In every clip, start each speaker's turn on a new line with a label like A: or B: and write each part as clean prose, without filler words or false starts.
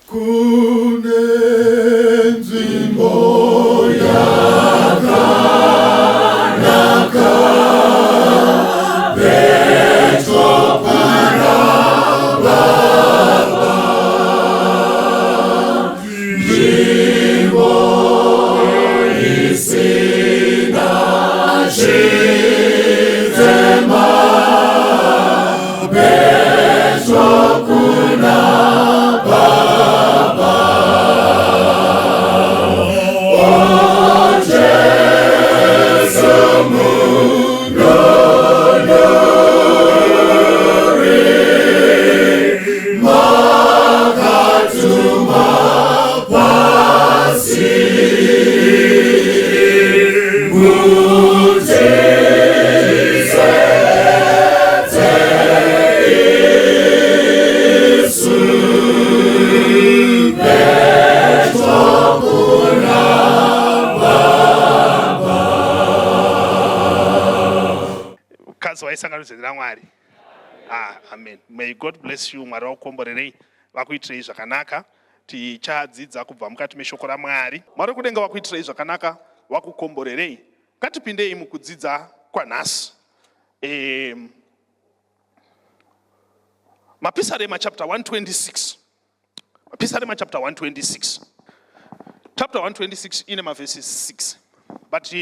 A: Kune nzvimbo yakanaka pedyo pana Baba, nzvimbo isina chitema pedyo kuna Baba. O Jesu mununuri, makatumwa pasi mutisetse isu pedyo kuna Baba.
B: Mukadzi waisangano zita raMwari. Ah, amen. May God bless you. Mwari vakukomborerei, vakuitirei zvakanaka. Tichadzidza kubva mukati meshoko raMwari. Mwari wekudenga vakuitirei zvakanaka, vakukomborerei. Ngatipindei mukudzidza kwanhasi. Mapisarema chapter 126. Mapisarema chapter 126. Chapter 126 ine maverses 6. But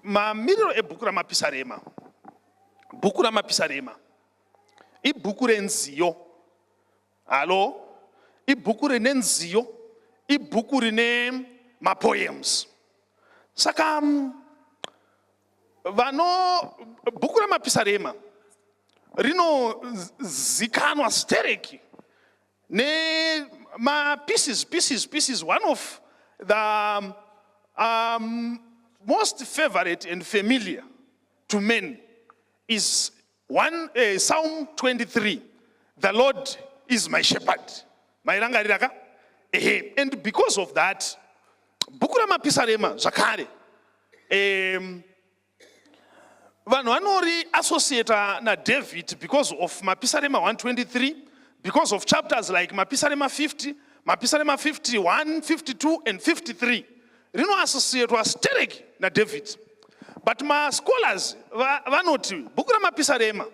B: mamiriro ebhuku raMapisarema. Bhuku raMapisarema ibhuku renziyo. Halo, ibhuku rine nziyo, ibhuku rine mapoems. Saka vano bhuku raMapisarema rinozikanwa stereki nemapieces pieces pieces. One of the most favorite and familiar to men is one Psalm 23, "The Lord is my shepherd." Mairangarira ka? Ehe. And because of that, bhuku raMapisarema zvakare vanhu vanori associata naDavid because of Mapisarema 123, because of chapters like Mapisarema 50, Mapisarema 51, 52 and 53. Rinoassociatwa stereki naDavid, but mascholars vanoti bhuku raMapisarema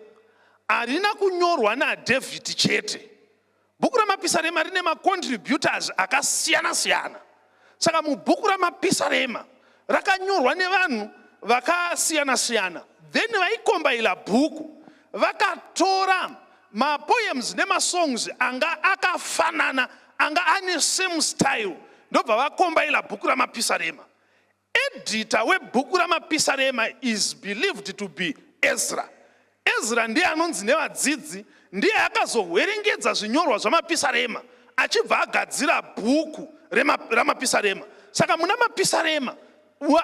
B: harina kunyorwa naDavid chete. Bhuku raMapisarema rine macontributors akasiyana-siyana. Saka mubhuku raMapisarema rakanyorwa nevanhu vakasiyana-siyana, then vaikombaila bhuku vakatora mapoems nemasongs anga akafanana, anga ane same style, ndobva vakombaila bhuku raMapisarema. Editor webhuku raMapisarema is believed to be Ezra. Ezra ndiye anonzi nevadzidzi ndiye akazohwerengedza zvinyorwa zvaMapisarema achibva agadzira bhuku raMapisarema. Saka muna Mapisarema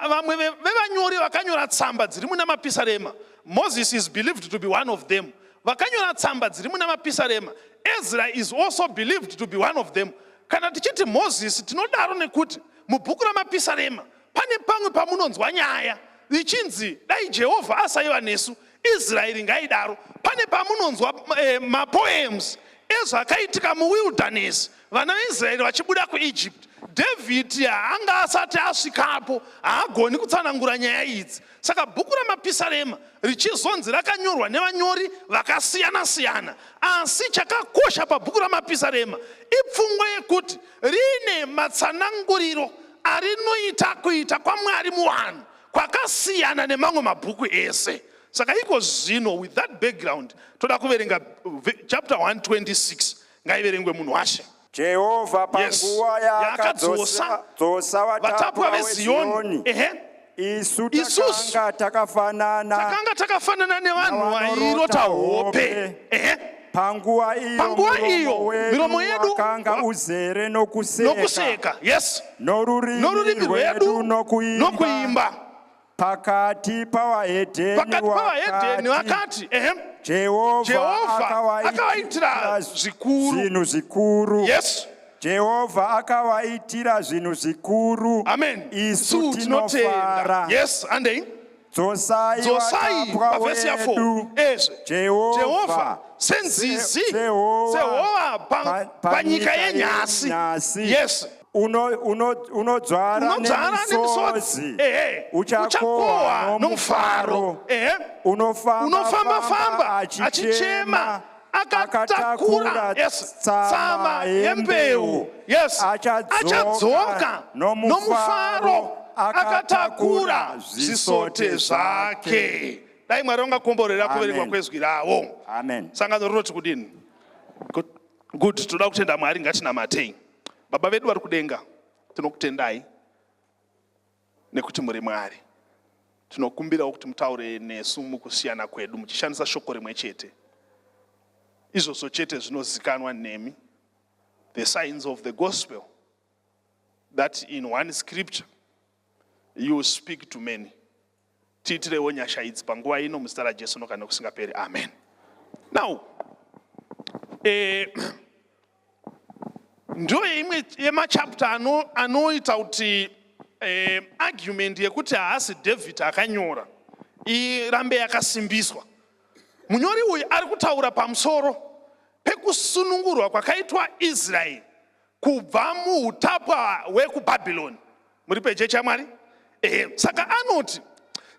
B: vamwe vevanyori vakanyora tsamba dziri muna Mapisarema, Moses is believed to be one of them vakanyora tsamba dziri muna Mapisarema. Ezra is also believed to be one of them. Kana tichiti Moses, tinodaro nekuti mubhuku raMapisarema pane pamwe pamunonzwa nyaya ichinzi, "Dai Jehovha asaiva nesu, Israeri ngaidaro." Pane pamunonzwa mapoems ezvakaitika muwilderness, vana veIsraeri vachibuda kuEgypt. David haanga asati asvikapo, haagoni kutsanangura nyaya idzi. Saka bhuku raMapisarema richizonzi rakanyorwa nevanyori vakasiyana-siyana, asi chakakosha pabhuku raMapisarema ipfungwa yekuti rine matsananguriro arinoita kuita kwaMwari muvanhu kwakasiyana nemamwe mabhuku ese. Saka iko zvino, with that background, toda kuverenga chapter 126. Ngaiverengwe, munhu washe.
C: Jehovha panguva
B: yaakadzosa
C: yaakadzosa
B: vatapwa
C: vatapwa
B: veZiyoni,
C: veZiyoni, isu
B: Isusu
C: takanga takafanana
B: takanga takafanana nevanhu
C: navanorota
B: vairota hope.
C: hope.
B: Ehe.
C: Panguva iyo
B: Panguva
C: muromo
B: iyo,
C: wedu
B: miromo yedu
C: wakanga uzere nokuseka,
B: nokuseka, yes,
C: norurimi
B: norurimi
C: rwedu
B: rwedu
C: nokuimba.
B: Nokuimba.
C: Pakati pavahedheni
B: Pakati pavahedheni
C: wakati,
B: vakati, ehe,
C: Jehovha
B: Jehovha akavaitira zvikuru.
C: Zvinhu zvikuru. Jehovha akavaitira zvinhu zvikuru.
B: Amen.
C: Isu
B: Isu tinotenda.
C: tinofara.
B: Yes, andei.
C: Dzosai
B: Dzosai
C: vatapwa
B: pavhesi ya 4.
C: wedu.
B: Ezve.
C: Jehovha.
B: Jehovha senzizi
C: Sehova
B: sehova panyika yenyasi. Yes.
C: Unodzvara
B: Unodzvara nemisodzi.
C: nemisodzi.
B: Ehe.
C: Uchakohwa
B: Uchakohwa
C: nomufaro.
B: nomufaro. Ehe.
C: Unofamba
B: Unofamba-famba achichema akatakura, yes, tsama yembeu, yes, achadzoka nomufaro akatakura zvisote zvake. Dai Mwari vangakomborera kuverengwa
C: Amen.
B: kwezwi ravo.
C: Amen.
B: Sangano rinoti kudini? Good. Good. Toda kutenda Mwari, ngatinamatei. Baba vedu vari kudenga, tinokutendai nekuti muri Mwari. Tinokumbirawo kuti mutaure nesu mukusiyana kwedu muchishandisa shoko rimwe chete. Izvozvo chete zvinozikanwa nemi. The signs of the gospel, that in one scripture you speak to many. Tiitirewo nyasha idzi panguva ino muzita raJesu nokana kusingaperi. Amen. Now, ndo imwe yemachapter anoita kuti argument yekuti haasi David akanyora irambe yakasimbiswa. Munyori uyu ari kutaura pamusoro pekusunungurwa kwakaitwa Israeri kubva muutapwa hwekuBhabhironi. Muri pechechi yaMwari? Ehe. Saka anoti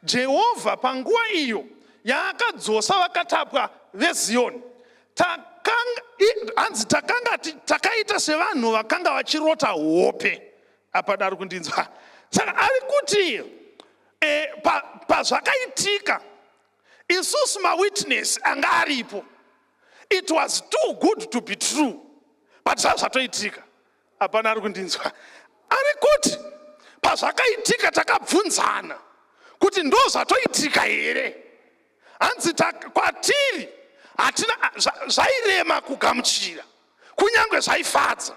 B: Jehovha panguva iyo yaakadzosa vakatapwa veZiyoni, hanzi takanga takaita sevanhu vakanga vachirota hope. Apa dari kundinzwa? Saka ari kuti pazvakaitika isusu mawitness anga aripo, it was too good to be true, but zvava zvatoitika. Hapana ari kundinzwa? Ari kuti pazvakaitika takabvunzana kuti ndo zvatoitika here. Hanzi kwatiri hatina zvairema kugamuchira kunyange zvaifadza.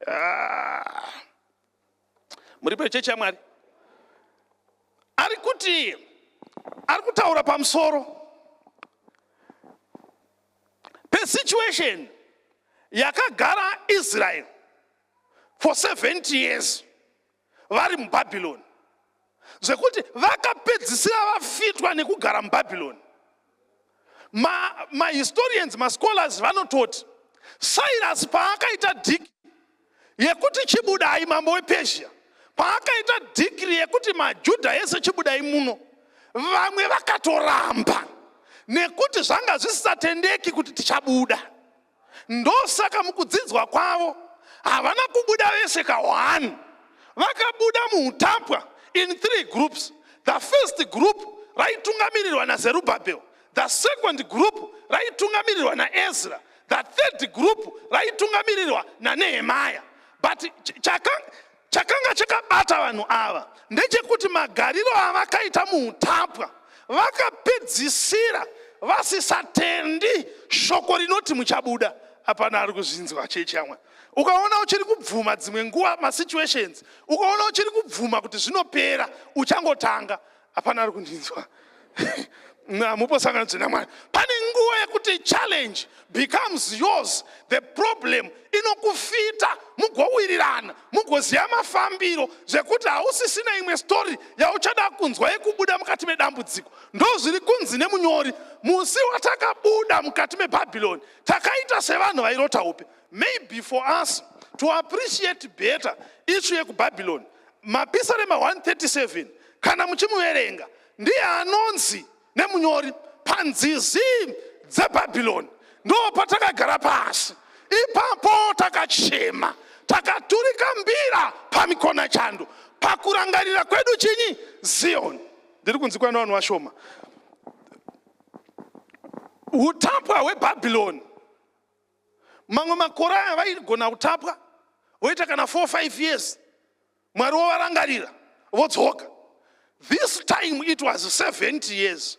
B: Ah. Muri pechechi yaMwari? Ari kuti ari kutaura pamusoro pesituation yakagara Israel for 70 years vari muBhabhironi, zvekuti vakapedzisira vafitwa nekugara muBhabhironi. Mahistorians, mascholars vanototi Cyrus paakaita decree yekuti chibudai, mambo wePezhia paakaita decree yekuti maJudha ese chibudai muno, vamwe vakatoramba nekuti zvanga zvisisatendeki kuti tichabuda. Ndosaka mukudzidzwa kwavo havana kubuda vese ka1. Vakabuda muutapwa in three groups. The first group raitungamirirwa naZerubhabhel, the second group raitungamirirwa naEzra, the third group raitungamirirwa naNehemaya. But chakanga chakabata vanhu ava ndechekuti magariro avakaita muutapwa, vakapedzisira vasisatendi shoko rinoti muchabuda. Hapana ari kuzvinzwa, chechi yamwe? Ukaona uchiri kubvuma dzimwe nguva masituations, ukaona uchiri kubvuma kuti zvinopera, uchangotanga. Hapana ari kundinzwa? Muposangano naMwari. Pane nguva yekuti challenge becomes yours, the problem inokufita, mugowirirana, mugoziva mafambiro, zvekuti hausisina imwe story yauchada kunzwa yekubuda mukati medambudziko. Ndo zviri kunzi nemunyori, musi watakabuda mukati meBhabhironi takaita sevanhu vairota hope. Maybe for us to appreciate better issue yekuBhabhironi, Mapisarema 137 kana muchimuverenga, ndiye anonzi nemunyori panzizi dzeBhabhironi ndo patakagara pasi ipapo, takachema, takaturika mbira pamikona chando pakurangarira kwedu chinyi? Ziyoni. Ndiri kunzikwa nevanhu vashoma. Utapwa hweBhabhironi, mamwe makore aya vaigona kutapwa voita kana 4 5 years, Mwari wovarangarira, vodzoka. This time it was 70 years.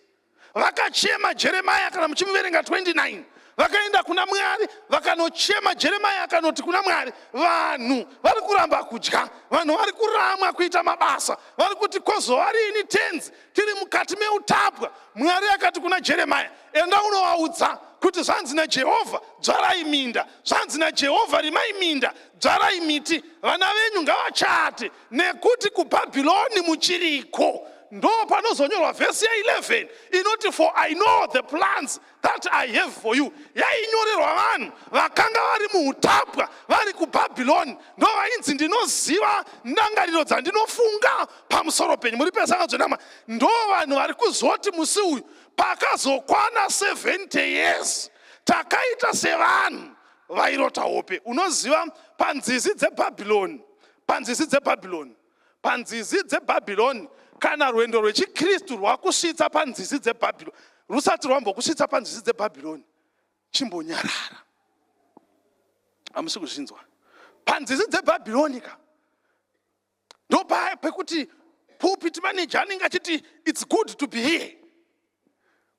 B: Vakachema. Jeremaya kana muchimuverenga 29, vakaenda kuna Mwari vakanochema. Jeremaya akanoti kuna Mwari, vanhu vari kuramba kudya, vanhu vari kuramwa kuita mabasa, vari kuti kozova riini, Tenzi, tiri mukati meutapwa? Mwari akati kuna Jeremaya, enda unovaudza kuti zvanzi naJehovha, dzvarai minda. Zvanzi naJehovha, rimai minda, dzvarai miti, vana venyu ngavachate, nekuti kuBhabhironi muchiriko. Ndo panozonyorwa vhesi ya11 inoti, "For I know the plans that I have for you." Yainyorerwa vanhu vakanga vari muutapwa, vari kuBhabhironi. Ndo vainzi, "Ndinoziva ndangariro dzandinofunga pamusoro penyu." Muri pesangadzvenama. Ndo vanhu vari kuzoti musi uyu pakazokwana 70 years, takaita sevanhu vairota hope. Unoziva, panzizi dzeBhabhironi, panzizi dzeBhabhironi, panzizi dzeBhabhironi, kana rwendo rwechikristu rwakusvitsa panzizi dzeBhabhironi, rusati rwambokusvitsa panzizi dzeBhabhironi, chimbonyarara. Hamusi kuzvinzwa. Panzizi dzeBhabhironi ka, ndopaya pekuti pulpit manager anenge achiti, "It's good to be here."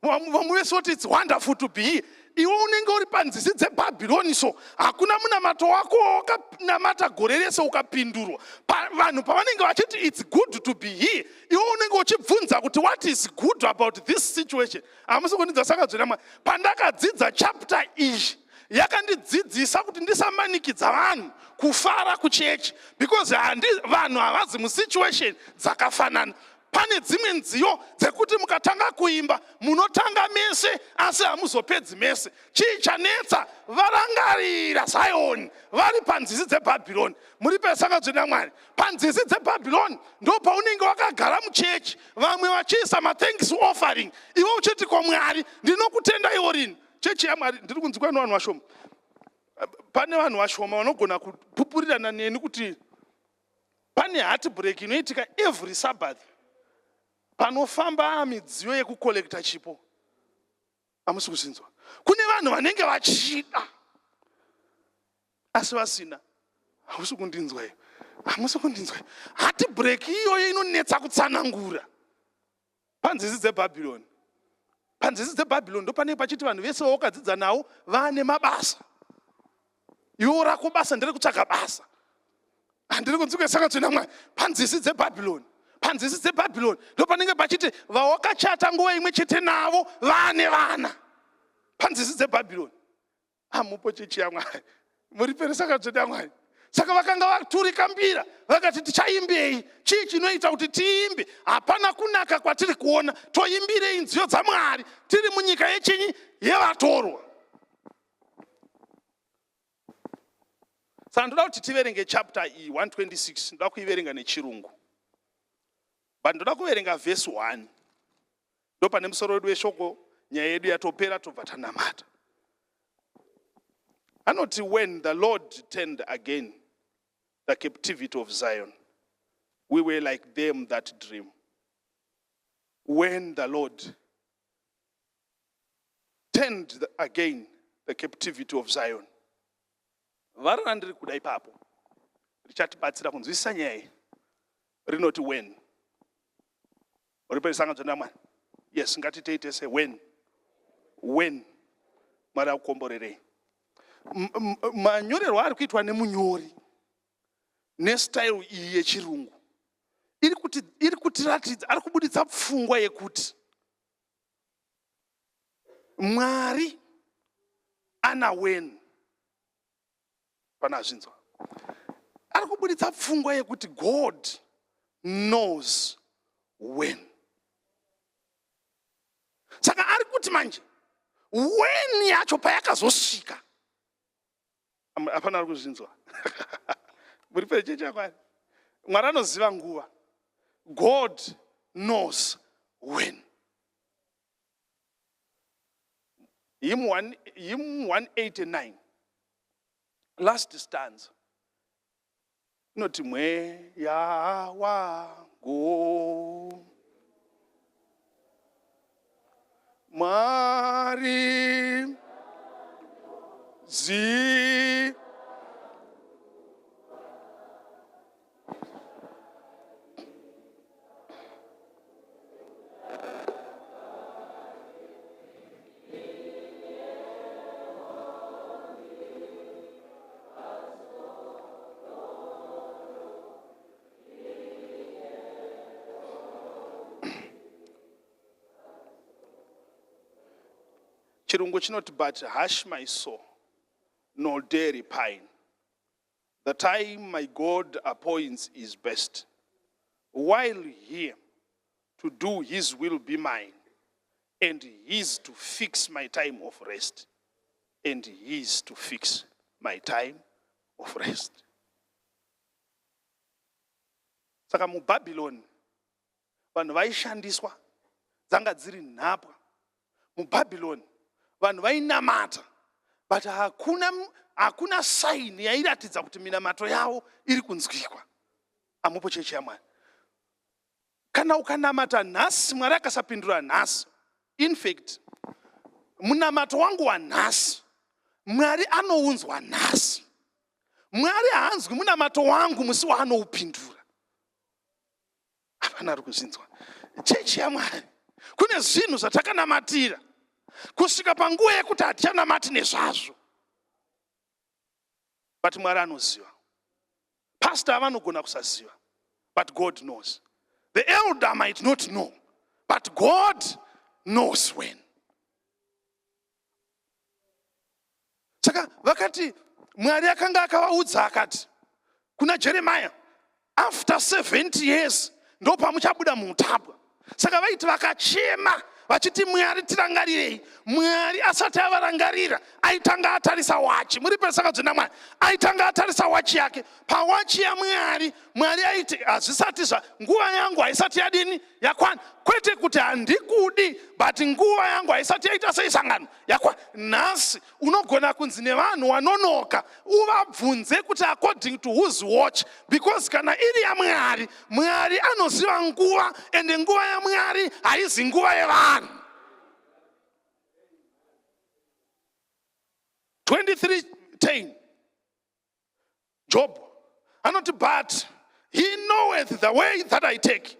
B: Vamwe vese voti, "It's wonderful to be here." Iwe unenge uri panzizi dzeBhabhironi, so hakuna munamato wako wakanamata gore rese ukapindurwa. Vanhu pavanenge vachiti, "It's good to be here," iwe unenge uchibvunza kuti, "What is good about this situation?" Hamusi kundidza sakadzvenamwa. Pandakadzidza chapter iyi, yakandidzidzisa kuti ndisamanikidza vanhu kufara kuchechi, because handi vanhu havazi musituation dzakafanana. Pane dzimwe nziyo dzekuti mukatanga kuimba, munotanga mese asi hamuzopedzi mese. Chii chanetsa? Varangarira Zayoni vari panzizi dzeBhabhironi. Muri pesangadzvena Mwari. Panzizi dzeBhabhironi ndo paunenge wakagara muchechi, vamwe vachiisa mathanks offering, iwe uchiti, "Ko Mwari, ndinokutenda iwo rini?" Chechi yaMwari, ndiri kunzikwa nevanhu vashoma. Pane vanhu vashoma vanogona kupupurirana neni kuti pane heartbreak inoitika every Sabbath panofamba midziyo yekukolekta chipo. Hamusi kuzinzwa. Kune vanhu vanenge vachida asi vasina. Hamusi kundinzwa iyo, hamusi kundinzwa. Heartbreak iyoyo inonetsa kutsanangura. Panzizi dzeBhabhironi, panzizi dzeBhabhironi, ndo panenge pachiti vanhu vese vawakadzidza navo vane mabasa, iwe rako basa nderekutsvaga basa. Handiri kunzwika sakatsvena Mwari. Panzizi dzeBhabhironi, panzizi dzeBhabhironi, ndo panenge pachiti vawakachata nguva imwe chete navo vane vana. Panzizi dzeBhabhironi. Hamupo, chechi yaMwari. Muri pere sakatsvena Mwari. Saka vakanga vaturika mbira, vakati, "Tichaimbei? Chii chinoita kuti tiimbe? Hapana kunaka kwatiri kuona. Toimbirei nziyo dzaMwari tiri munyika yechinyi, yevatorwa?" Saka ndoda kuti tiverenge chapter iyi 126. Ndoda kuiverenga nechirungu, but ndoda kuverenga vhesi 1, ndo pane musoro wedu weshoko. Nyaya yedu yatopera, tobva tanamata. Anoti, "When the Lord turned again the captivity of Zion, we were like them that dream." When the Lord turned again the captivity of Zion. Vara randiri kuda ipapo richatibatsira kunzwisisa nyaya iyi rinoti "when". Uri pesangadzo naMwari? Yes, ngatitei tese, "When." When. Mwari akukomborerei. Manyorerwo ari kuitwa nemunyori nestyle iyi yechirungu iri kutiratidza, ari kubuditsa pfungwa yekuti Mwari ana when. Pana zvinzwa, ari kubuditsa pfungwa yekuti God knows when. Saka ari kuti manje when yacho payakazosvika, hapana ari kuzvinzwa. Muri pechechi yakwari. Mwari anoziva nguva. God knows when. Hymn 189, last stanza inoti, "Mweya wangu, Mwari zi." Chirungu chinoti, "But hush, my soul, nor dare repine. The time my God appoints is best. While here To do his will be mine and his to fix my time of rest and his to fix my time of rest. Saka muBhabhiloni vanhu vaishandiswa dzanga dziri nhapwa. MuBhabhiloni vanhu vainamata but hakuna, hakuna saini yairatidza kuti minamato yavo iri kunzwikwa. Amupo chechi yaMwari. Kana ukanamata nhasi Mwari akasapindura nhasi, infact munamato wangu wanhasi Mwari anounzwa nhasi. Mwari haanzwi munamato wangu musi waanoupindura. Hapana ari kuzvinzwa. Chechi yaMwari, kune zvinhu zvatakanamatira kusvika panguva yekuti hatichanamati nezvazvo. But Mwari anoziva. Pastor vanogona kusaziva, but God knows. The elder might not know, but God knows when. Saka vakati Mwari akanga akavaudza akati kuna Jeremiah, after 70 years ndopamuchabuda muutapwa. Saka vaiti vakachema vachiti Mwari tirangarirei. Mwari asati avarangarira aitanga atarisa wachi. Muri pesaka dzina Mwari aitanga atarisa wachi yake. Pawachi yaMwari, Mwari aiti hazvisati zva nguva yangu haisati yadini yakwana. Kwete kuti handikudi, but nguva yangu haisati yaita sei sangano yakwana. Nhasi unogona kunzi nevanhu wanonoka, uvabvunze kuti according to whose watch, because kana iri yaMwari, Mwari anoziva nguva, ende nguva yaMwari haizi nguva yevanhu. 23:10 Job anoti, but he knoweth the way that I take,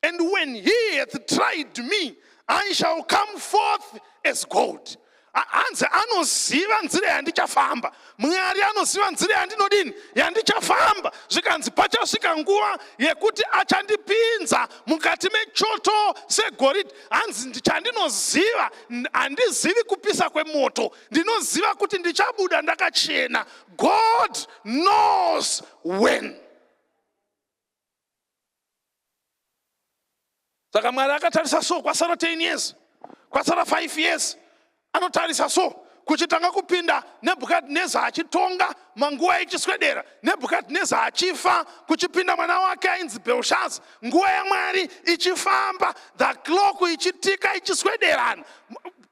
B: and when he hath tried me, I shall come forth as gold. Hanzi anoziva nzira yandichafamba. Mwari anoziva nzira yandinodini, yandichafamba. Zvikanzi pachasvika nguva yekuti achandipinza mukati mechoto segoridhe. Hanzi chandinoziva, handizivi kupisa kwemoto, ndinoziva kuti ndichabuda ndakachena. God knows when. Saka Mwari akatarisa so, kwasara 10 years, kwasara 5 years, anotarisa so kuchitanga kupinda Nebhukadhineza achitonga manguva ichiswedera, Nebhukadhineza achifa, kuchipinda mwana wake ainzi Belshaza, nguva yaMwari ichifamba, the clock ichitika ichiswederana.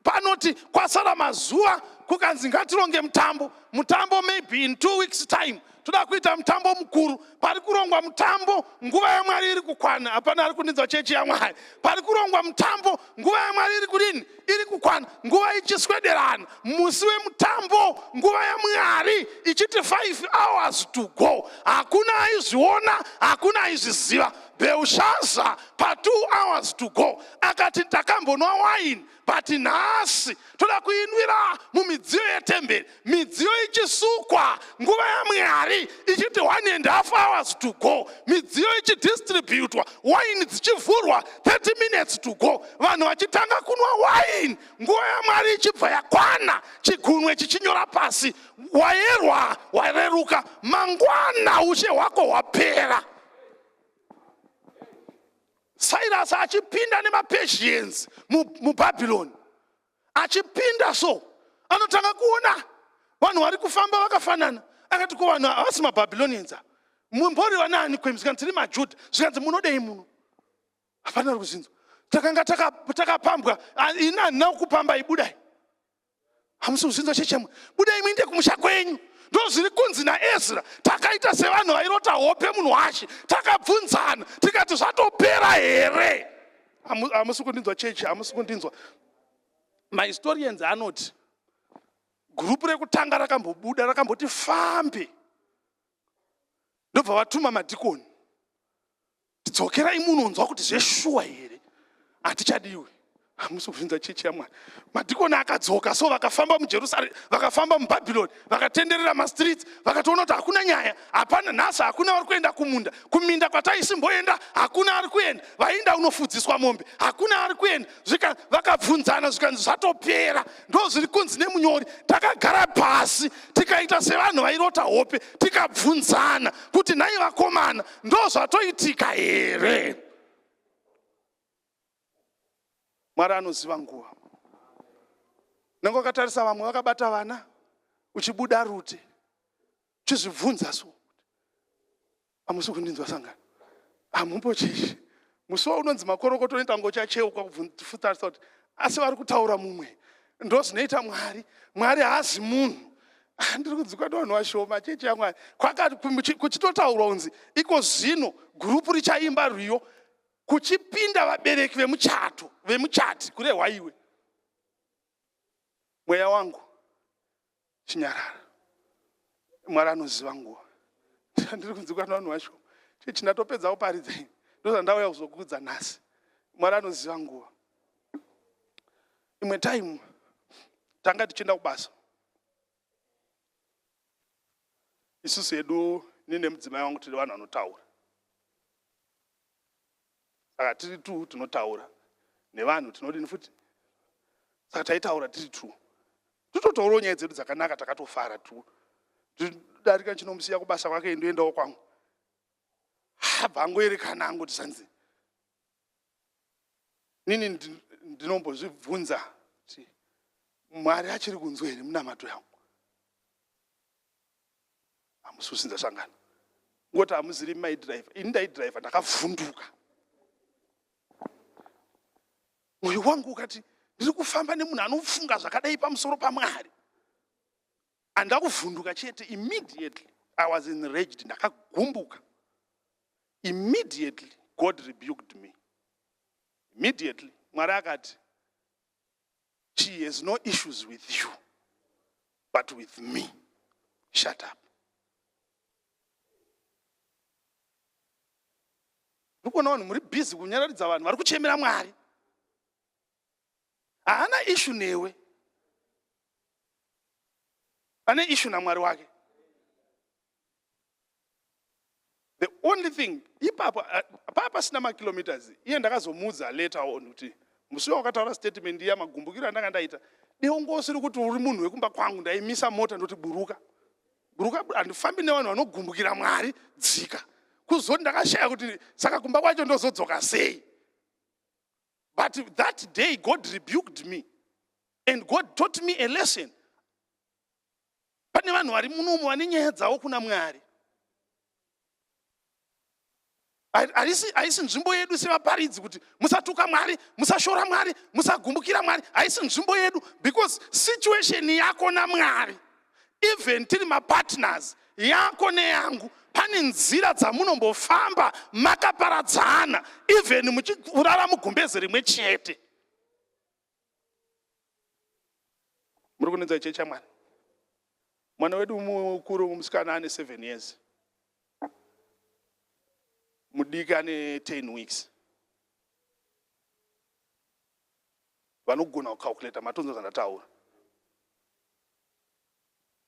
B: Panoti kwasara mazuva, kukanzi ngatironge mutambo, mutambo maybe in 2 weeks time toda kuita mutambo mukuru. Pari kurongwa mutambo, nguva yaMwari iri kukwana. Hapana ari kundinzwa chechi yaMwari. Pari kurongwa mutambo, nguva yaMwari iri kudini? Iri kukwana. Nguva ichiswederana, musi wemutambo, nguva yaMwari ichiti 5 hours to go. Hakuna aizviona, hakuna aizviziva. Belshaza pa 2 hours to go akati takambonwa waini, but nhasi toda kuinwira mumidziyo yetemberi. Midziyo ichisukwa, nguva yaMwari ichiti 1.5 hours to go, midziyo ichidistributwa, waini dzichivhurwa 30 minutes to go, vanhu vachitanga kunwa waini, nguva yaMwari ichibva yakwana, chigunwe chichinyora pasi, wayerwa wareruka, mangwana ushe hwako hwapera. Cyrus achipinda nemaPersians muBhabhiloni, achipinda so anotanga kuona vanhu vari kufamba vakafanana. Akati ko vanhu havasi maBhabhilonians, mumbori vanaani kwemi? Zvikanzi tiri maJudha. Zvikanzi munodei muno? Hapana ari kuzinzwa. Takanga takapambwa, ini handina kukupambai, budai. Hamusi kuzvinzwa chechemwe. Budai muinde kumusha kwenyu. Ndozviri kunzi naEzra, takaita sevanhu vairota hope munhu washe, takabvunzana tikati zvatopera here? Hamusi kundinzwa chechi, hamusi kundinzwa. Mahistorians anoti gurupu rekutanga rakambobuda rakamboti fambe, ndobva vatuma madhikoni, dzokerai munonzwa kuti zveshuwa here, hatichadiwi. Hamusi kubvunza chechi yaMwari. Madhikoni akadzoka so vakafamba muJerusarema, vakafamba muBhabhiloni, vakatenderera mastreets, vakatoona kuti hakuna nyaya, hapana nhasi, hakuna vari kuenda kumunda, kuminda kwataisimboenda hakuna ari kuenda, vainda unofudziswa mombe hakuna ari kuenda. Vakabvunzana zvikanzi zvatopera. Ndo zviri kunzi nemunyori, takagara pasi tikaita sevanhu vairota hope, tikabvunzana kuti nhai vakomana, ndo zvatoitika here? Mwari anoziva nguva. Nenge wakatarisa vamwe vakabata vana uchibuda rute uchizvibvunza so hamusi kundinzwa sangano hamumbo chechi musi waunonzi makorokoto unoita kunge uchacheuka kubvunza kuti asi vari kutaura mumwe ndozvinoita mwari mwari haazi munhu ah, ndiri kunzwikwa nevanhu vashoma chechi yamwari kwakati kuchitotaurwa kunzi iko zvino gurupu richaimba rwiyo kuchipinda vabereki vemuchato vemuchati kurehwa iwe mweya wangu chinyarara mwari anoziva nguva ndiri kunzwikwa nevanhu vacho chechi ndatopedza kuparidza ini ndozvandauya kuzokuudza nhasi mwari anoziva nguva imwe time tanga tichienda kubasa isusu hedu ini nemudzimai wangu tiri vanhu vanotaura saka tiri tu tinotaura nevanhu tinodini futi saka taitaura tiri tu tototaurawo nyaya dzedu dzakanaka takatofara tu darika chinomusiya kubasa kwake ndoendawo kwangu habva angoerekana angoti zvanzi nini ndinombozvibvunza kuti mwari achiri kunzwa here munamato yangu hamusi kusinza sangano ngoti hamuziri maidriver ini ndaidriver ndakavhunduka mwoyo wangu ukati ndiri kufamba nemunhu anofunga zvakadai pamusoro pamwari andakuvhunduka chete immediately i was enraged ndakagumbuka immediately god rebuked me immediately mwari akati she has no issues with you but with me shut up uri kuona vanhu muri busy kunyararidza vanhu vari kuchemera mwari haana ishu newe ane ishu namwari wake the only thing ipapo eh, paa pasina makilometers iye ndakazomuudza later on kuti musi wakataura statement iya magumbukiro andanga ndaita deungosiri kuti uri munhu wekumba kwangu ndaimisa mota ndoti buruka buruka handifambi nevanhu vanogumbukira mwari dzika kuzoti ndakashaya kuti saka kumba kwacho ndozodzoka sei but that day god rebuked me and god taught me a lesson pane vanhu vari munomu vane nyaya dzavo kuna mwari haisi nzvimbo yedu sevaparidzi kuti musatuka mwari musashora mwari musagumbukira mwari haisi nzvimbo yedu because situation yako namwari even tiri mapartners yako neyangu pane nzira dzamunombofamba makaparadzana even muchirara mugumbeze rimwe chete muri kunetsa chechi yamwari mwana wedu mukuru musikana ane 7 years mudiki ane 10 weeks vanogona kucalculata matonzo zvandataura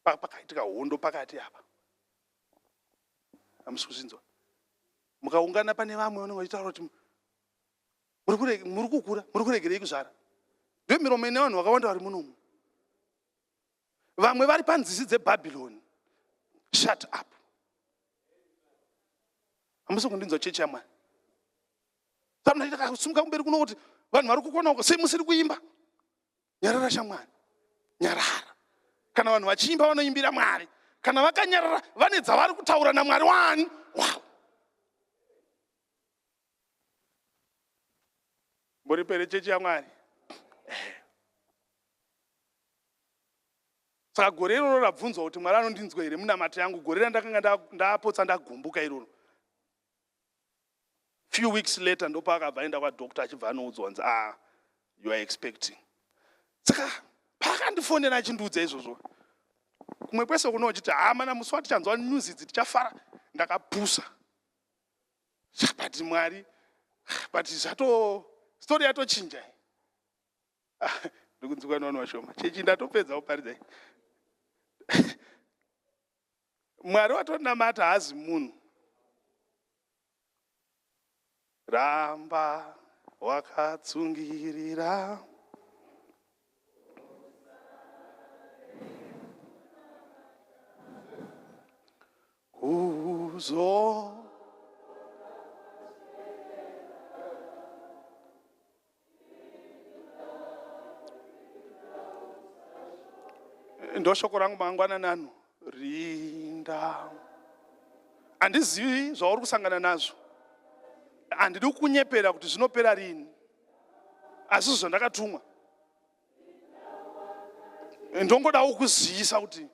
B: pakaitika hondo pakati apa hamusi kuzvinzwa mukaungana pane vamwe vanenge vachitaura kuti muri kukura muri kuregerei kuzvara ndiyo miromo ine vanhu vakawanda vari munomu vamwe vari panzizi dzebhabhironi shut up hamusi kundinzwa chechi yamwari sumuka kumberi kuno kuti vanhu vari kukona uko sei musiri kuimba nyarara shamwari nyarara kana vanhu vachiimba vanoimbira mwari kana vakanyarara vane dzavari kutaura namwari wani wavo mboripere chechi yamwari saka gore iroro rabvunzwa kuti mwari anondinzwa here munamato yangu gore randakanga ndapotsa ndagumbuka iroro few weeks later ndopaakabva aenda kwadoctor achibva anoudzwa kunzi ah you are expecting saka paakandifonera achindiudza izvozvo kumwe kwese kuno uchiti haa mana musi watichanzwa news idzi tichafara ndakapusa but mwari but zvato story yatochinja ndikunzwikwa nevanhu vashoma chechi ndatopedza kuparidza mwari watonamata haazi munhu ramba wakatsungirira kuzo Ndoshoko rangu mangwanani ano, rinda. Handizivi zvauri kusangana nazvo, handidi kukunyepera kuti zvinopera rini, asi zvandakatumwa ndongodawo kuzivisa kuti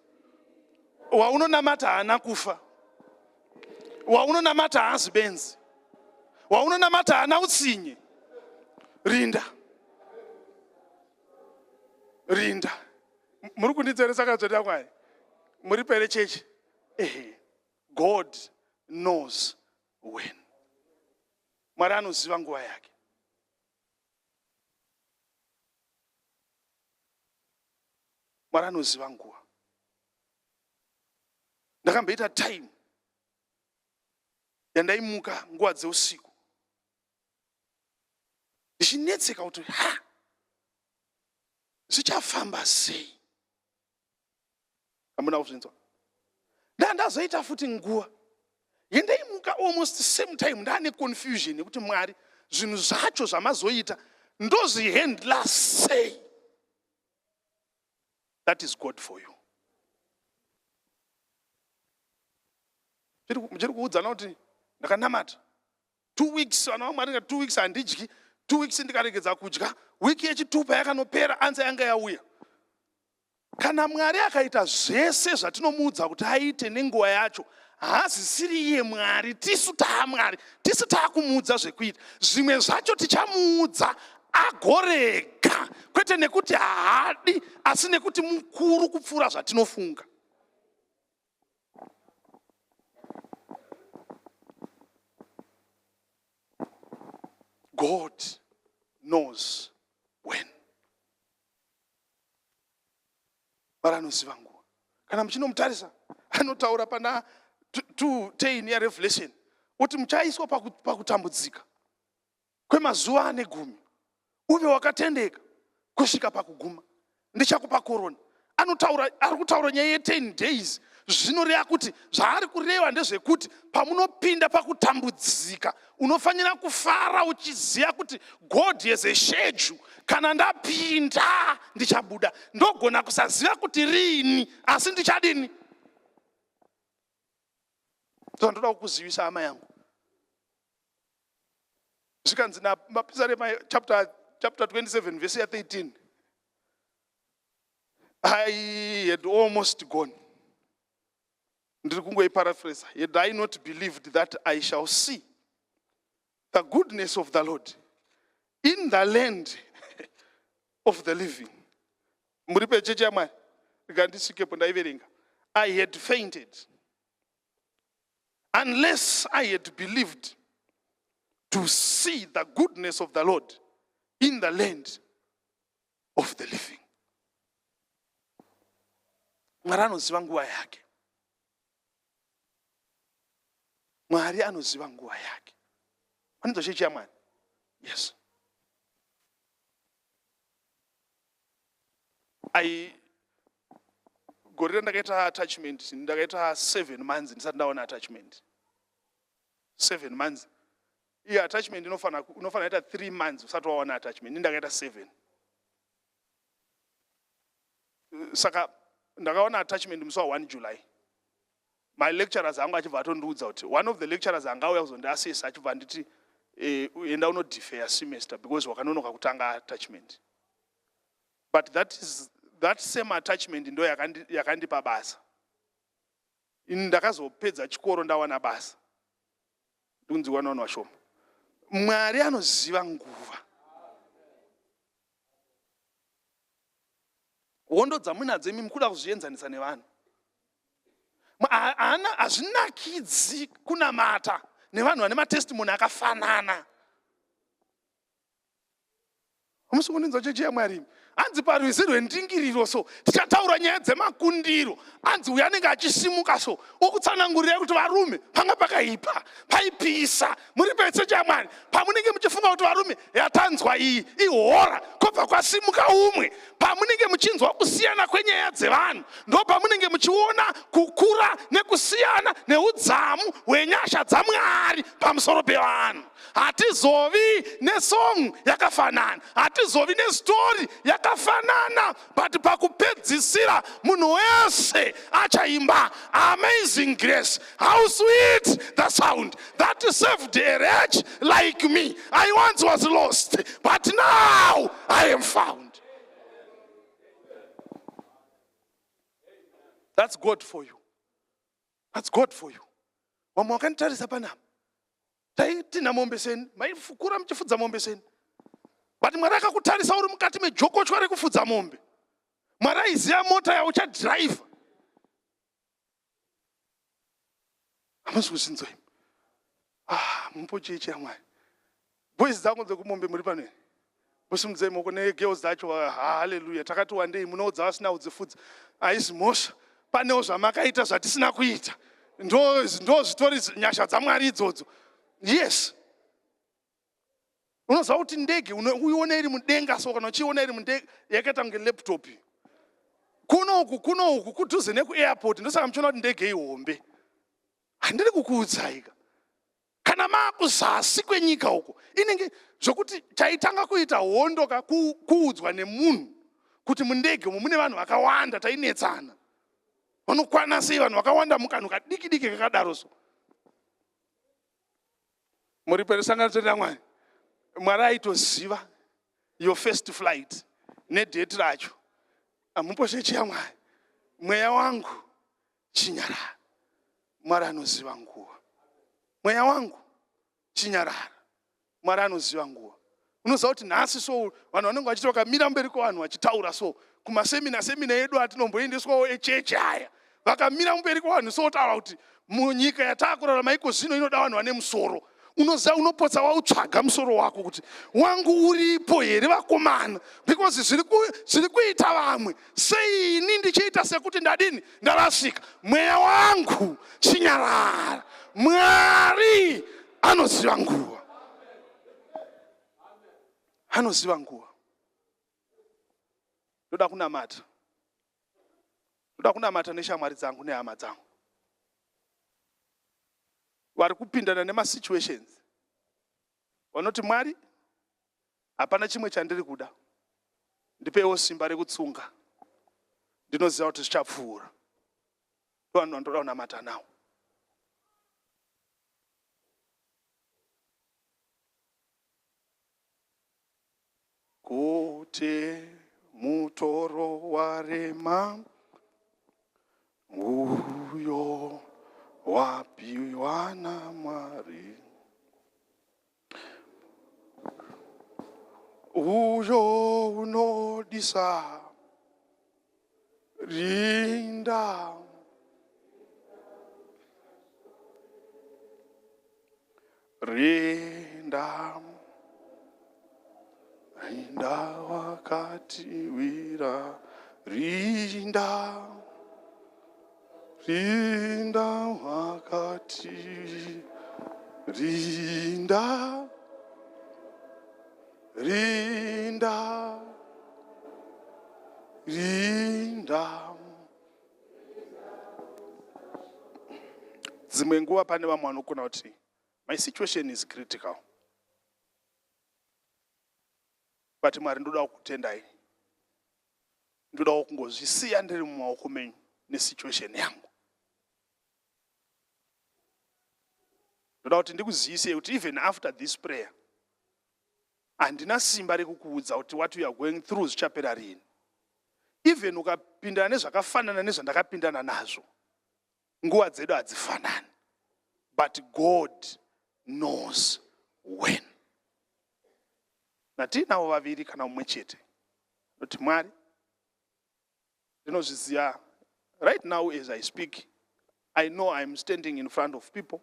B: waunonamata haana kufa, waunonamata haazi benzi, waunonamata haana utsinye. Rinda, rinda. Muri kunditseresa katsveta Mwari, muri pere chechi. Ehe, God knows when. Mwari anoziva nguva yake. Mwari anoziva nguva. Ndakamboita time yandaimuka nguva dzeusiku ndichinetseka kuti ha, zvichafamba sei? Hamuna kuzvinzwa? Ndandazoita futi nguva yendaimuka almost same time ndaane confusion yekuti Mwari, zvinhu zvacho zvamazoita ndozvihandla sei? That is God for you. Muchiri kuudzana kuti ndakanamata 2 weeks, vana vaMwari, nga 2 weeks handidyi, 2 weeks ndikaregedza kudya, wiki yechitupa yakanopera, anza yanga yauya. Kana Mwari akaita zvese zvatinomuudza kuti aite nenguva yacho, haazisiri iye Mwari, tisu taaMwari, tisu taakumuudza zvekuita. Zvimwe zvacho tichamuudza agorega, kwete nekuti haadi, asi nekuti mukuru kupfuura zvatinofunga. God knows when. Mwari anoziva nguva. Kana muchinomutarisa, anotaura pana 2:10 yaRevelation kuti muchaiswa pakutambudzika kwemazuva ane gumi, uve wakatendeka kusvika pakuguma, ndichakupa korona. Anotaura, ari kutaura nyaya ye10 days. Zvinoreva kuti zvaari kureva ndezvekuti pamunopinda pakutambudzika, unofanira kufara uchiziva kuti God has a schedule. Kana ndapinda ndichabuda, ndogona kusaziva kuti riini, asi ndichadini? Ndoda kukuzivisa, hama yangu, zvikanzi naMapisarema chapter 27 verse ya 13, "I had almost gone," ndiri kungoiparaphrasa, "had I not believed that I shall see the goodness of the Lord in the land of the living." Muri pechechi yaMwari, rikandisvikepo ndaiverenga. "I had fainted unless I had believed to see the goodness of the Lord in the land of the living." Mwari anoziva nguva yake. Mwari anoziva nguva yake. Vanonzwa chechi yaMwari? Yes. I gore randakaita attachment, ndakaita 7 months ndisati ndaona attachment. 7 months. Iye attachment unofanira ita 3 months usati wawana attachment. Ndakaita 7. Saka ndakaona attachment musi wa1 July. My lecturers angu achibva atondiudza kuti, one of the lecturers angauya kuzondiasesa achibva anditi, "Enda unodefer semester because wakanonoka kutanga attachment." But that is that same attachment ndo yakandipa basa. Ini ndakazopedza chikoro ndawana basa. Ndikunziwa navanhu vashoma. Mwari anoziva nguva. Hondo dzamunadzo imi mukuda kuzvienzanisa nevanhu, haana, hazvinakidzi kunamata nevanhu vane matestimony akafanana. Hamusi kundinzwa, chechi yaMwari? Hanzi parwizi rwendingiriro, so tichataura nyaya dzemakundiro. Hanzi uyo anenge achisimuka, so okutsanangurirai kuti varume, panga pakaipa, paipisa. Muri pechechi yaMwari? Pamunenge muchifunga kuti varume, yatanzwa iyi ihora, kwobva kwasimuka umwe. Pamunenge muchinzwa kusiyana kwenyaya dzevanhu, ndo pamunenge muchiona kukura nekusiyana neudzamu hwenyasha dzaMwari pamusoro pevanhu. Hatizovi nesong yakafanana, hatizovi nestori yakafanana, but pakupedzisira munhu wese achaimba Amazing Grace, how sweet the sound that saved a wretch like me. I once was lost, but now I am found. That's God for you. That's God for you. Vamwe vakanditarisa panapa, taitinha mombe seni, maifukura muchifudza mombe seni, but Mwari akakutarisa uri mukati mejokochwa rekufudza mombe. Mwari aiziva mota yauchadhiraivha. Hamusi kuzvinzwa imi? Ah, mupo chechi yaMwari. Boys dzangu dzekumombe muri pano here? Musimudzei maoko negirls dzacho. Haleluya. Takati wandei munoudza vasina kudzifudza. Haisi mhosva, panewo zvamakaita zvatisina kuita. Ndo ndo zvitori nyasha dzaMwari idzodzo. Yes, unoziva kuti ndege uiona iri mudenga, so kana uchiiona iri mundege yakaita kunge laptop. Kuno uku, kuno uku kudhuze nekuairport, ndosaka muchiona kuti ndege ihombe. Handiri kukuudzaika, kana maakuzasi kwenyika uko inenge zvokuti chaitanga kuita hondo ka kuudzwa nemunhu kuti mundege umu mune vanhu vakawanda. Tainetsana, vanokwana sei vanhu vakawanda mukanhu kadiki diki kakadaro? So muri perisangano raMwari, Mwari aitoziva your first flight nedate racho. Amuposhechi yaMwari, mweya wangu chinyarara, Mwari anoziva nguva. Mweya wangu chinyarara, Mwari anoziva nguva. Unoziva kuti nhasi so vanhu vanenge vachiti vakamira mberi kwevanhu vachitaura so kumasemina, semina edu atinomboendeswawo echechi aya, vakamira mberi kwevanhu so taura kuti munyika yataakurarama iko zvino inoda vanhu vane musoro. Unoziva, unopotsa wautsvaga musoro wako kuti wangu uripo here, vakomana, because zviri kuita vamwe seini ndichiita sekuti ndadini, ndarasika. Mweya wangu chinyarara, Mwari anoziva nguva, anoziva nguva. Ndoda kunamata, ndoda kunamata neshamwari dzangu nehama dzangu vari kupindana nemasituations, vanoti, "Mwari, hapana chimwe chandiri kuda, ndipeiwo simba rekutsunga, ndinoziva kuti zvichapfuura." Vanhu vandoda kunamata nawo. Kuti mutoro warema uyo wapiwa naMwari, uyo unodisa, rinda, rinda, rinda wakatiwira, rinda, rinda wakati rinda, rinda, rinda. Dzimwe nguva pane vamwe vanogona kuti, "My situation is critical, but Mwari, ndoda kukutendai, ndodawo kungozvisiya ndiri mumaoko menyu nesituation yangu." Ndoda kuti ndikuzivisei kuti even after this prayer, handina simba rekukuudza kuti what you are going through zvichapera rini. Even ukapindana nezvakafanana nezvandakapindana nazvo, nguva dzedu hadzifanani, but God knows when. Natiinavo vaviri kana mumwe chete noti, "Mwari, ndinozviziva, right now as I speak, I know I'm standing in front of people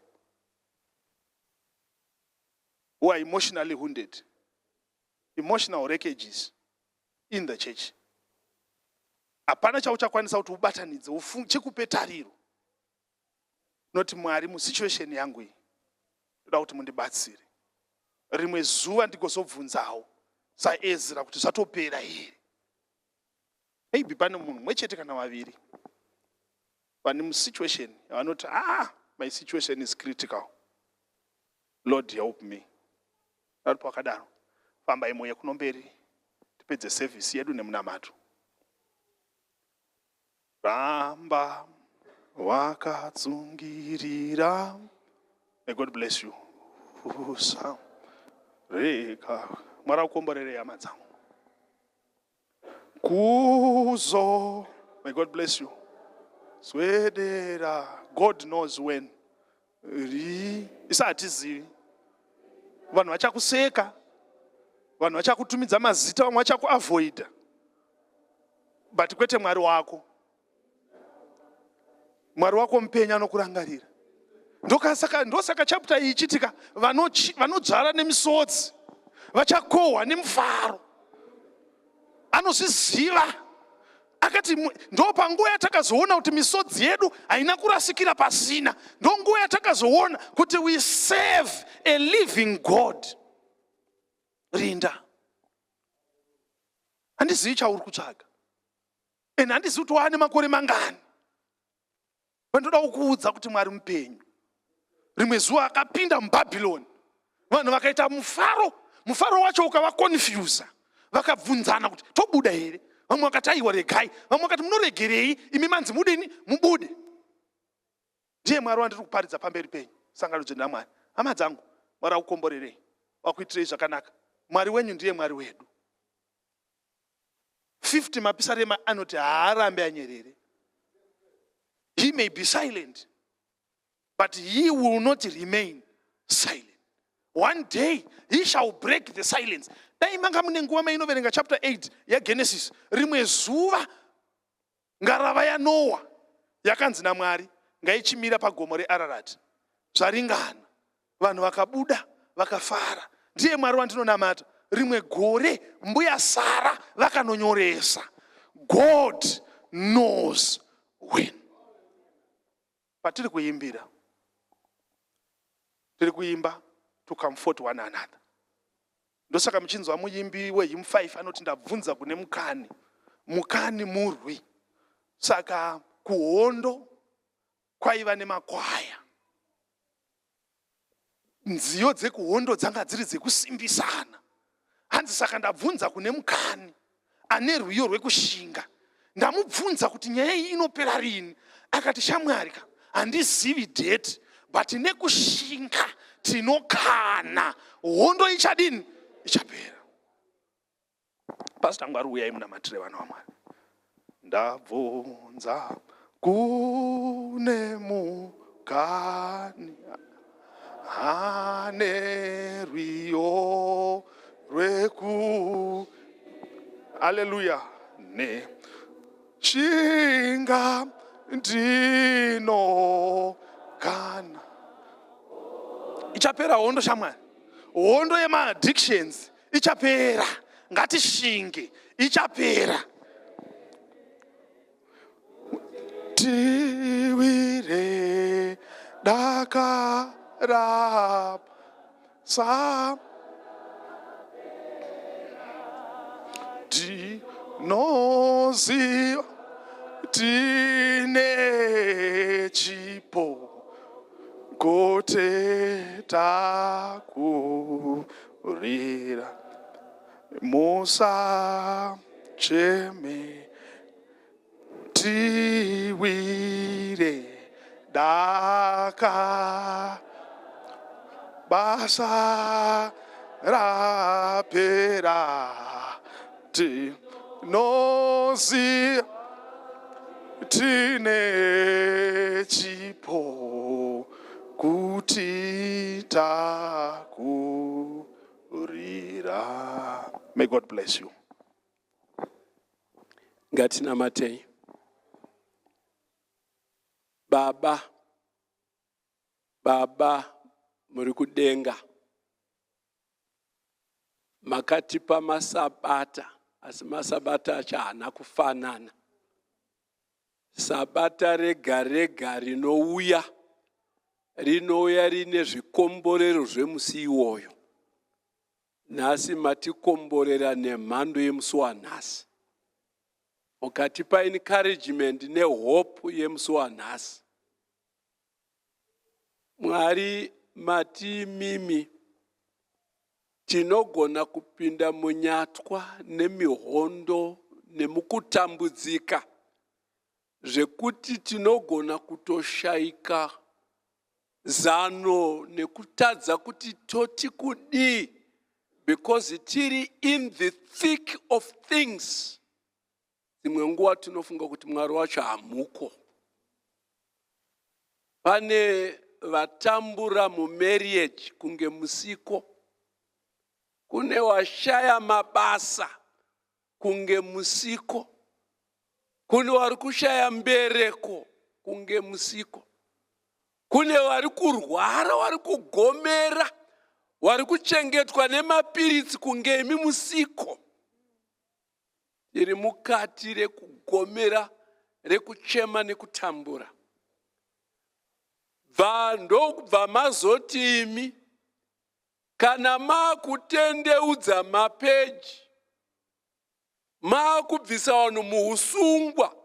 B: who are emotionally wounded, emotional wreckages in the church. Hapana chauchakwanisa kuti ubatanidze chikupe tariro. Noti, Mwari, musituation yangu iyi ndoda kuti mundibatsire. Rimwe zuva ndigozobvunzawo saEzra kuti zvatopera here?" Maybe pane munhu mumwe chete kana vaviri vane musituation yavanoti, "Ah, my situation is critical, Lord, help me." Ari pakadaro, fambai muuye kuno mberi tipedze sevhisi yedu nemunamato. Ramba wakatsungirira. May God bless you. Usa reka Mwari akukomborere, hama dzangu. Kuzo. May God bless you. Swedera. God knows when. Ri isa hatizivi. Vanhu vachakuseka, vanhu vachakutumidza mazita, vamwe vachakuavoida, but kwete Mwari wako. Mwari wako mupenyu anokurangarira. Ndosaka chapter iyi ichitika, vanodzvara nemisodzi vachakohwa nemufaro. Anozviziva, akati ndo panguva yatakazoona kuti misodzi yedu haina kurasikira pasina. Ndo nguva yatakazoona kuti we serve a living God. Rinda. Handizivi chauri kutsvaga and handizivi kuti waane makore mangani. Vandoda kukuudza kuti Mwari mupenyu. Rimwe zuva akapinda muBhabhironi, vanhu vakaita mufaro. Mufaro wacho ukavakonfusa, vakabvunzana kuti tobuda here. Vamwe vakati, "Aiwa, regai." Vamwe vakati, "Munoregerei imi? Manzi mudini? Mubude." Ndiye Mwari wandiri kuparidza pamberi penyu, sangano dzvene raMwari. Hama dzangu, Mwari akukomborerei, wakuitirei zvakanaka. Mwari wenyu ndiye Mwari wedu. 50 Mapisarema anoti haarambe anyerere. He may be silent, but he will not remain silent. One day he shall break the silence. Dai manga mune nguva mainoverenga chapter 8 yaGenesis. Rimwe zuva ngarava yaNoa yakanzi naMwari ngaichimira pagomo reArarati. Zvaringana. Vanhu vakabuda vakafara. Ndiye Mwari wandinonamata. Rimwe gore mbuya Sara vakanonyoresa. God knows when. Patiri kuimbira, tiri kuimba to comfort one another. Ndosaka muchinzwa muimbi wehymn 5 anoti, "Ndabvunza kune mukani." Mukani murwi. Saka kuhondo kwaiva nemakwaya. Nziyo dzekuhondo dzanga dziri dzekusimbisana. Hanzi, "Saka ndabvunza kune mukani ane rwiyo rwekushinga. Ndamubvunza kuti nyaya iyi inopera rini. Akati, 'Shamwari ka, handizivi date, but nekushinga tinokana, hondo ichadini? Ichapera.'" Pastor Ngwari, uyai munamatire vana vaMwari. Ndabvunza kune mukani ane rwiyo rweku, aleluya, ne shinga ndino kana ichapera hondo. Shamwari, hondo yemaaddictions ichapera. Ngatishinge, ichapera. Tiwire dakara sa tinoziva tine chipo kuti takurira. Musa cheme, tiwire daka basa rapera. Tinoziva tine chipo kuti takurira. May God bless you.
A: Ngatinamatei. Baba, Baba muri kudenga, makatipa masabata, asi masabata acho haana kufanana. Sabata rega rega rinouya, rinouya rine zvikomborero zvemusi iwoyo. Nhasi matikomborera nemhando yemusi wanhasi, mukatipa encouragement nehope yemusi wanhasi. Mwari, mati mimi Tinogona kupinda munyatwa nemihondo nemukutambudzika zvekuti tinogona kutoshaika zano nekutadza kuti toti kudii because tiri in the thick of things. Dzimwe nguva tinofunga kuti Mwari wacho hamuko. Pane vatambura mumarriage kunge musiko, kune washaya mabasa kunge musiko, kune vari kushaya mbereko kunge musiko, kune vari kurwara, vari kugomera, vari kuchengetwa nemapiritsi kunge imi musiko. Tiri mukati rekugomera, rekuchema nekutambura. Bva ndokubva mazoti imi kana makutendeudza mapeji, maakubvisa vanhu muusungwa,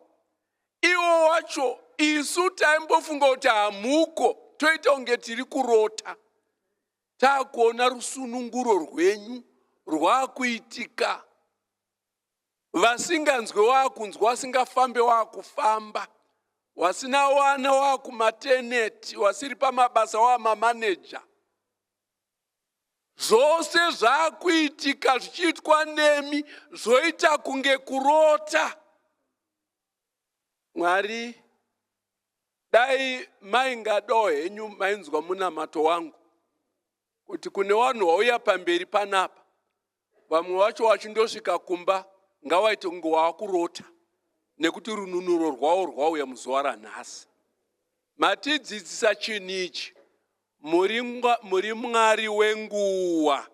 A: iwo wacho isu taimbofunga kuti hamuko, toita kunge tiri kurota. Takuona rusununguro rwenyu rwakuitika, vasinganzwe wakunzwa, wasingafambe wakufamba, wasina wana wakumateneti, wasiri pamabasa wamamaneja. Zvose zvakuitika zvichiitwa nemi zvoita kunge kurota. Mwari, dai maingadawo henyu mainzwa munamato wangu kuti kune vanhu vauya pamberi panapa, vamwe vacho vachindosvika kumba ngawaite kunge waakurota, nekuti rununuro rwavo rwauya muzuva ranhasi. Matidzidzisa chinhu ichi, muri Mwari wenguva.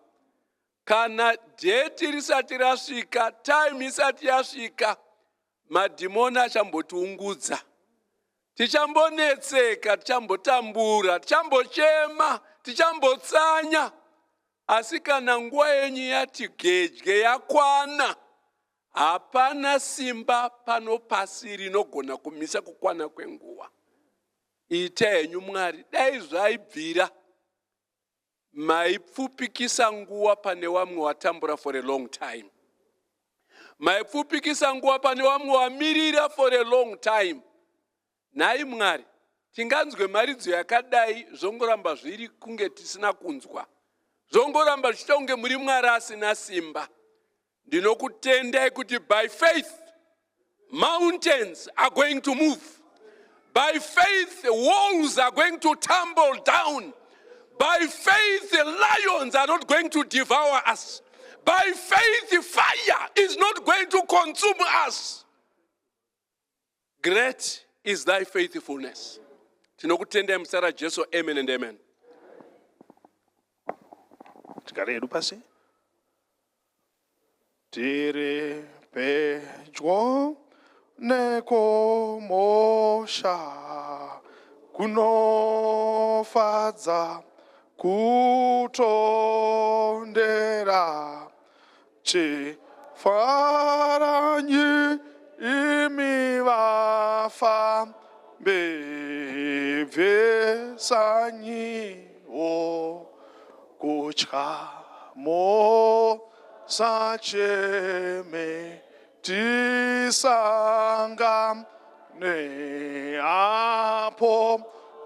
A: Kana date risati rasvika, time isati yasvika, madhimoni achambotiungudza, tichambonetseka, tichambotambura, tichambochema, tichambotsanya, asi kana nguva yenyu yati gedye yakwana, hapana simba pano pasi rinogona kumisa kukwana kwenguva. Ita henyu Mwari, dai zvaibvira maipfupikisa nguva pane vamwe watambura for a long time, maipfupikisa nguva pane vamwe wamirira for a long time. Nhai Mwari, tinganzwe mharidzo yakadai zvongoramba zviri kunge tisina kunzwa, zvongoramba zvichiita kunge muri Mwari asina simba. Ndinokutendai kuti by faith mountains are going to move, by faith walls are going to tumble down, by faith lions are not going to devour us, by faith fire is not going to consume us. Great is thy faithfulness. Tinokutendai muzita raJesu. Amen and amen.
B: Tigare hedu pasi. Tiri pedyo nekomosha, kunofadza kutondera. Chifaranyi imi vafambi, bvisanyiwo kutya, musacheme, tisangane apo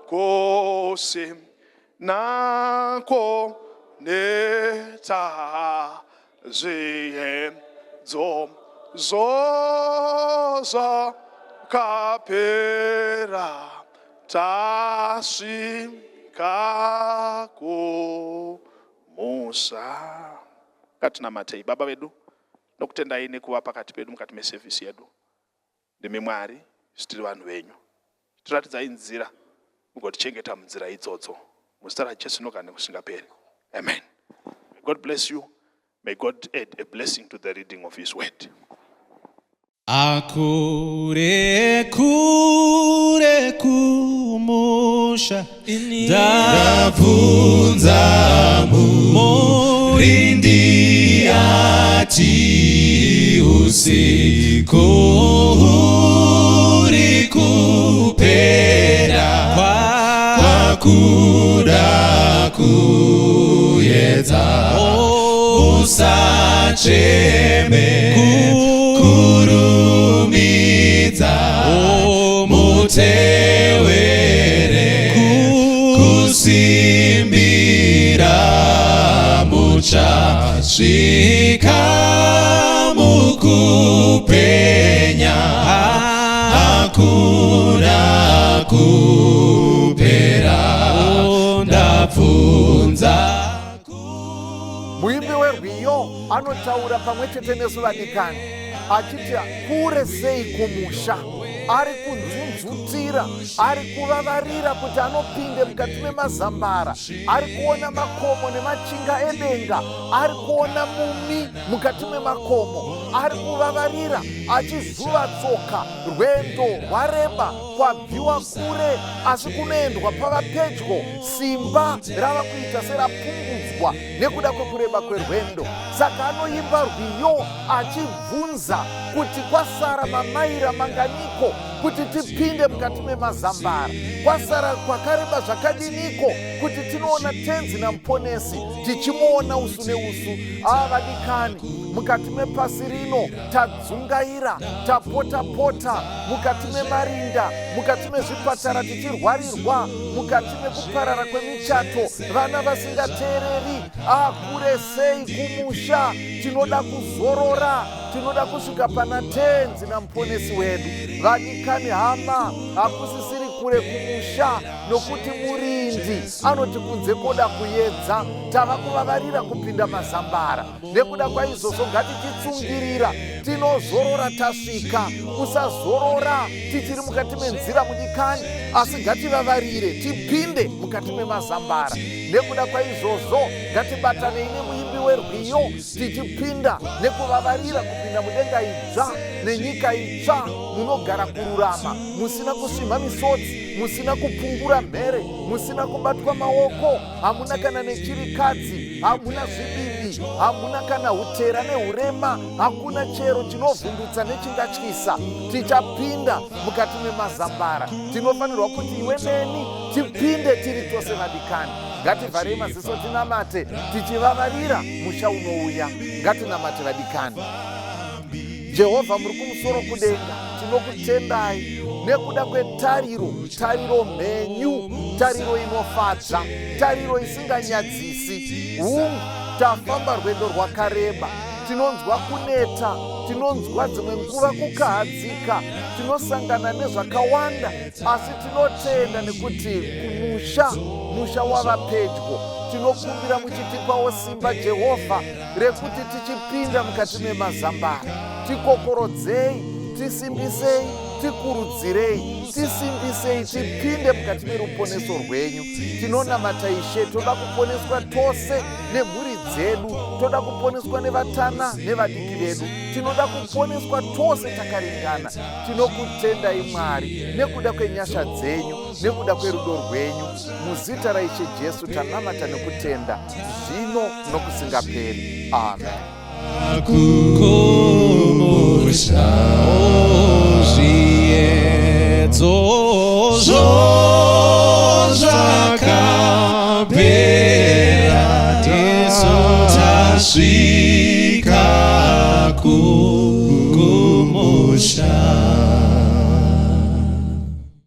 B: kose nako neta zvihedzo zvakapera, tasvika kumusha. Ngatinamatei. Baba vedu, nokutendai nekuva pakati pedu mukati mesevhisi yedu. Ndimi Mwari, isu tiri vanhu venyu. Tiratidzai nzira, mugotichengeta munzira idzodzo, muzita raJesu nogara nekusingaperi. Amen. May God bless you. May God add a blessing to the reading of his word.
D: Akure kure kumusha, ndabvunza murindi, ati usiku huri kupera, kwakuda kuyedza. Musacheme, kurumidza mutewere, kusimbira muchasvika mukupenya, hakuna kupera. Ndabvunza.
E: Muimbi werwiyo anotaura pamwe chete nesu vadikani achiti kure sei kumusha. Ari kunzunzutira, ari kuvavarira kuti anopinde mukati memazambara. Ari kuona makomo nemachinga edenga, ari kuona mumi mukati memakomo. Ari kuvavarira achizuva tsoka. Rwendo rwareba, kwabviwa kure, asi kunoendwa pava pedyo. Simba rava kuita serapungudzwa nekuda kwekureba kwerwendo. Saka anoimba rwiyo achibvunza kuti kwasara mamaira manganiko kuti tipinde mukati memazambara, kwasara kwakareba zvakadiniko kuti tinoona Tenzi naMuponesi, tichimuona usu neusu. Ava vadikani, mukati mepasi rino tadzungaira, tapota-pota mukati memarinda, mukati mezvipatara tichirwarirwa, mukati mekuparara kwemichato, vana vasingateereri. Akure sei kumusha! Tinoda kuzorora, tinoda kusvika pana Tenzi naMuponesi wedu. Vadikani hama, hakusisiri kure kumusha, nokuti murindi anoti kunze koda kuyedza. Tava kuvavarira kupinda mazambara. Nekuda kwaizvozvo ngatichitsungirira, tinozorora tasvika. Usazorora tichiri mukati menzira, mudikani, asi ngativavarire tipinde mukati memazambara. Nekuda kwaizvozvo ngatibatanei nemuimbi werwiyo tichipinda nekuvavarira kupinda mudenga idzva nenyika itsva, munogara kururama, musina kusvimha misodzi, musina kupungura mhere, musina kubatwa maoko, hamuna kana nechirikadzi, hamuna zvibibi, hamuna kana utera neurema, hakuna chero chinovhundutsa nechingatyisa. Tichapinda mukati memazambara. Tinofanirwa kuti iwe neni tipinde tiri tose. Vadikani, ngativharei maziso tinamate tichivavarira musha unouya. Ngatinamate, vadikani. Jehovha muri kumusoro kudenga, tinokutendai nekuda kwetariro, tariro mhenyu, tariro inofadza, tariro isinganyadzisi. Hungu, tafamba rwendo rwakareba, tinonzwa kuneta, tinonzwa dzimwe nguva kukahadzika, tinosangana nezvakawanda, asi tinotenda nekuti kumusha, musha wava pedyo. Tinokumbira muchitipawo simba, Jehovha, rekuti tichipinda mukati memazambara. Tikokorodzei, tisimbisei, tikurudzirei, tisimbisei tipinde mukati meruponeso rwenyu. Tinonamata, Ishe, toda kuponeswa tose nemhuri dzedu, toda kuponeswa nevatana nevadiki vedu, tinoda kuponeswa tose takaringana. Tinokutendai, Mwari, nekuda kwenyasha dzenyu, nekuda kwerudo rwenyu. Muzita raIshe Jesu tanamata nekutenda, zvino nokusingaperi. Amen.
D: Kumusha zviedzo zvakapera, tisu tasvika.